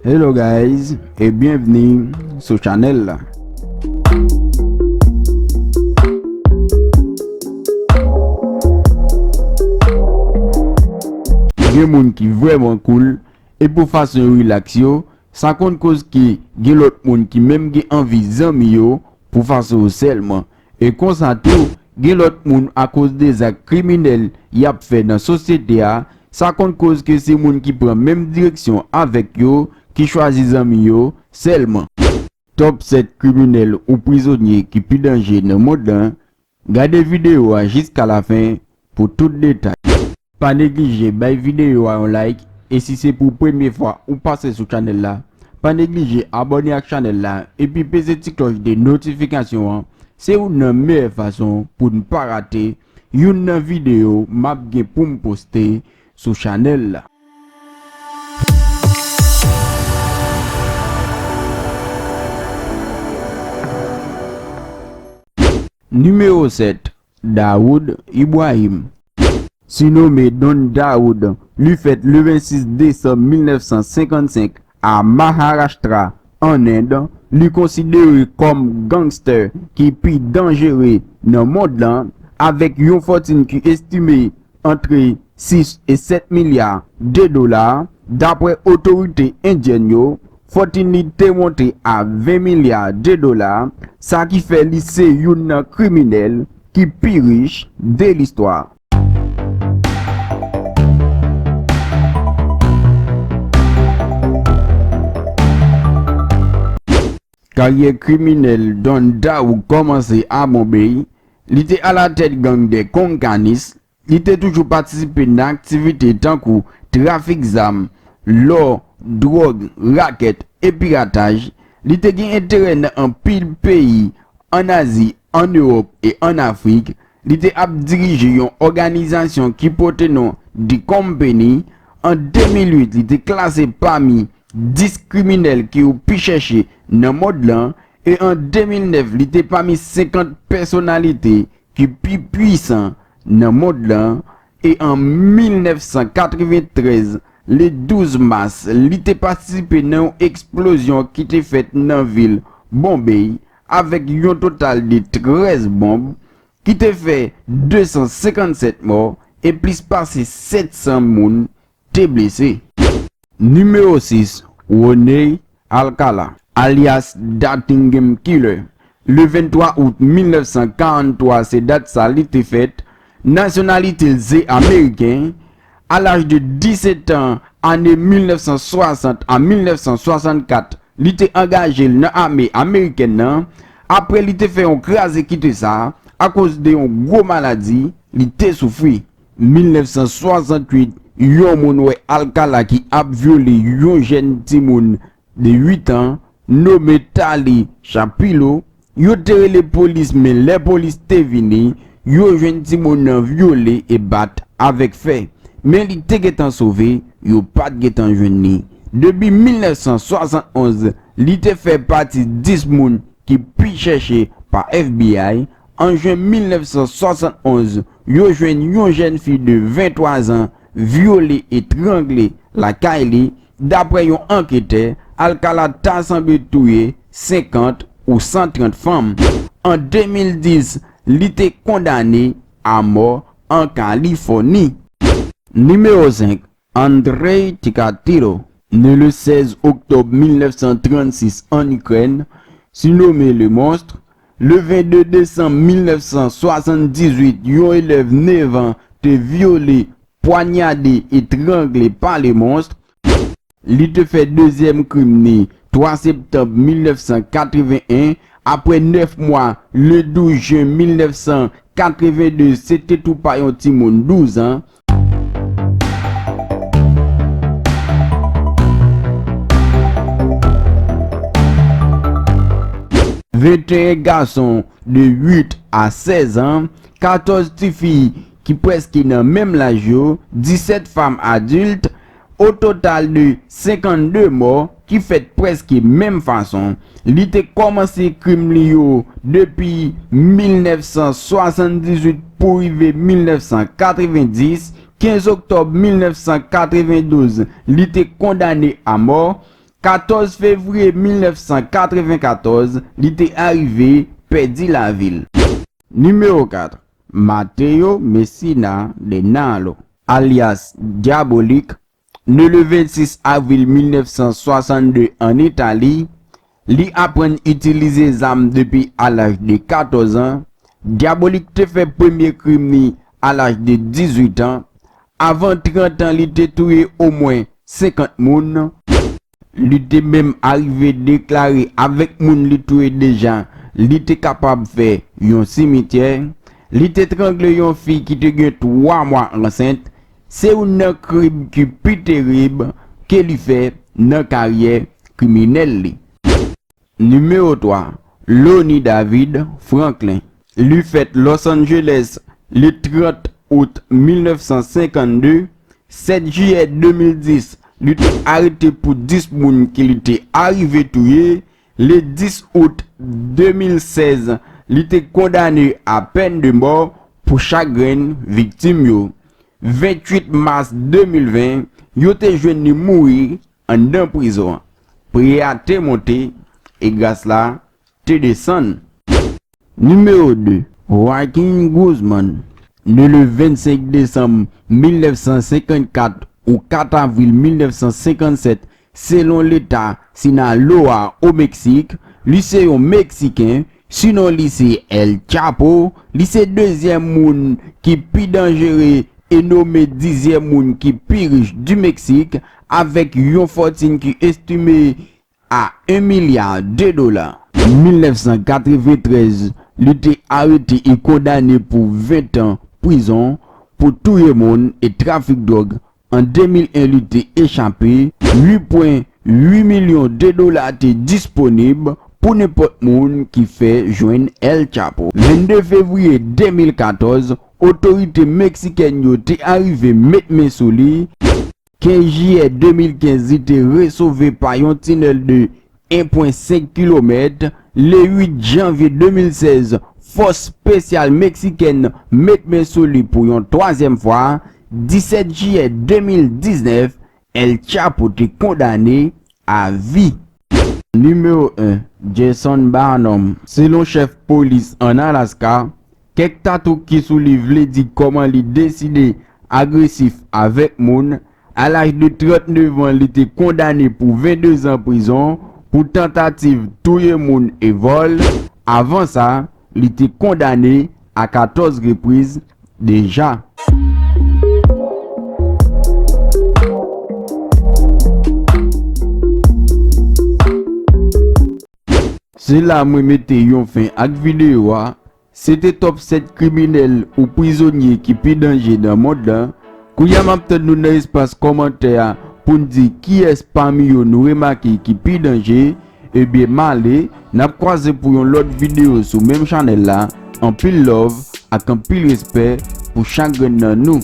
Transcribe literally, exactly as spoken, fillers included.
Hello guys, e byenvni sou chanèl la. Gen moun ki vrèman cool, e pou fason yo rilaks yo, sa konn koz ke gen lòt moun ki menm gen anvi zanmi yo pou fason yo sèlman. E konsa tou, gen lòt moun akoz de zak kriminèl y ap fè nan sosyete a, sa konn koz ke se moun ki pran menm direksyon avèk yo ki chwazi zanmi yo sèlman. Top sèt kriminèl ou prizonye ki pi danje nan mond lan. Gade videyo a jiska lafen pou tout detay. Pa neglije bay videyo a yon like, e si se pou premye fwa ou pase sou chanèl la, pa neglije abòne ak chanèl la epi peze ti klòch de notifikasyon an. Se youn nan meyè fason pou n pa rate youn nan videyo m ap gen pou m poste sou chanèl la. Nimewo sèt, Dawood Ibrahim. Sinome Don Dawood, li fèt le vennsis desanm mil nèf san senkannsenk a Maharashtra, an End. Li konsidere kòm gangstè ki pi danjere nan mond lan, avèk yon fòtin ki estime antre sis e sèt milya de dola, dapre otorite endyèn yo. Fòtin li te monte a ven milya de dola, sa ki fè li se youn nan kriminèl ki pi rich de listwa. Karyè kriminèl Don Dawood kòmanse a Bombay. Li te alatèt gang dè Konkanis. Li te toujou patisipe nan aktivite tankou trafik zam, lò, dwòg, rakèt e pirataj. Li te gen enterè nan anpil peyi, ann Azi, ann Ewòp e ann Afrik. Li te ap dirije yon òganizasyon ki pote non The Company. An de mil uit, li te klase pami dis kriminèl ki yo pi chèche nan mond lan, e an de mil nèf, li te pami senkant pèsonalite ki pi pwisan nan mond lan, e an mil nèf san katreventrèz, le douz mas, li te patisipe nan yon eksplozyon ki te fèt nan vil Bombay, avèk yon total de trèz bonb, ki te fè de san senkannsèt mò e plis pase sèt san moun te blese. Nimewo sis, Roney Alcala, alyas Datingem Killer. Le venntwa out mil nèf san karanntwa, se dat sa li te fèt. Nasyonalite l se ameriken. A laj de disèt an, ane mil nèf san swasant a mil nèf san swasannkat, li te angaje l nan ame amerikèn nan. Apre li te fè yon kraze kite sa, akoz de yon gwo maladi li te soufri. Mil nèf san swasanntuit, yon moun wè Alcala ki ap vyole yon jèn timoun de uit an, nome Tali Shapilo. Yo te rele polis, men lè polis te vini, yo jwenn timoun nan vyole e bat avèk fè. Men li te gentan sove, yo pa t gentan jwenn li. Depi mil nèf san swasannonz, li te fè pati dis moun ki pi chèche pa F B I. An jen mil nèf san swasannonz, yo jwenn yon jèn fi de venntwa zan vyole e trangle lakay li. Dapre yon anketè, Alcala ta sanble touye senkant ou san trant fanm. An de mil dis, li te kondane a mò an Kalifòni. Nimewo senk, Andrei Chikatilo, ne le sèz oktòb mil nèf san trannsis an Ikrèn, sinome Le Monstre. Le vennde desanm mil nèf san swasanndizuit, yon elèv nèf an te vyole, pwanyade, etrangle pa Le Monstre. Li te fè dezyèm krim ni twa septanm mil nèf san katreven en. Apre nèf mwa, le douz jen mil nèf san katreven de, se te tou pa yon timoun douz an. Venteyen gason de uit a sèz an, katòz tifi ki prèske nan menm laj yo, disèt fanm adilt, o total de senkannde mò ki fèt prèske menm fason. Li te kòmanse krim li yo depi mil nèf san swasanndizuit pou rive mil nèf san katrevendis. Kenz oktòb mil nèf san katrevendouz, li te kondane a mò. Katòz fevriye mil nèf san katrevenkatòz, li te arive pèdi lavi l. Nimewo kat, Mateo Messina de Nalo, alyas Dyabolik, ne le vennsis avril mil nèf san swasannde ann Itali, li aprann itilize zam depi a laj de katòz an. Dyabolik te fè premye krim li a laj de dizuit an. Avan trant an, li te touye omwen senkant moun. Li te menm arive deklare avèk moun li touye deja, li te kapab fè yon simityè. Li te trangle yon fi ki te gen twa mwa ansent. Se youn nan krim ki pi terib ke li fè nan karyè kriminèl li. Nimewo twa, Lonnie David Franklin. Li fèt Los Angeles le trant out mil nèf san senkannde. Sèt jiyè de mil dis, li te arete pou dis moun ke li te arive touye. Le dis out de mil sèz, li te kondane a pèn de mò pou chak grenn viktim yo. Venntuit mas de mil ven, yo te jwenn li mouri anndan prizon an. Priyè a te monte e gras la te desann. Nimewo de, Joaquin Guzman. Ne le vennsenk desanm mil nèf san senkannkat ou kat avril mil nèf san senkannsèt, selon leta Sinaloa o Meksik, li se yon Meksiken, sinon li se El Chapo, li se dezyèm moun ki pi danjere e nonmen dizyèm moun ki pi rich di Meksik, avèk yon fòtin ki estime a en milya de dola. Mil nèf san katreventrèz, li te arete e kondane pou ven tan prizon pou touye moun e trafik dwòg. An de mil en, li te echape. Uit pwen uit milyon de dola te disponib pou nenpòt moun ki fè jwenn El Chapo. Vennde fevriye de mil katòz, otorite meksikèn yo te arive met men sou li. Kenz jiyè de mil kenz, li te resove pa yon tinèl de en pwen senk kilomèt. Le uit janvye de mil sèz, fòs espesyal meksikèn met men sou li pou yon twazyèm fwa. Disèt jiyè de mil diznèf, El Chapo te kondane a vi. Nimewo en, Jason Barnum. Selon chèf polis ann Alaska, kèk tatou ki sou li vle di kòman li deside agresif avèk moun. A laj de trannnevan, li te kondane pou vennde zan prizon pou tantativ touye moun e vòl. Avan sa, li te kondane a katòz repriz deja. Se la mwen mete yon fen ak videyo a. Se te top sèt kriminèl ou prizonye ki pi danje nan mond lan. Kounye a m ap tann nou nan espas kòmantè a pou n di kiyès pami yo nou remake ki pi danje. Ebyen, m ale, n ap kwaze pou yon lòt videyo sou menm chanèl la. Anpil love ak anpil respè pou chak grenn nan nou.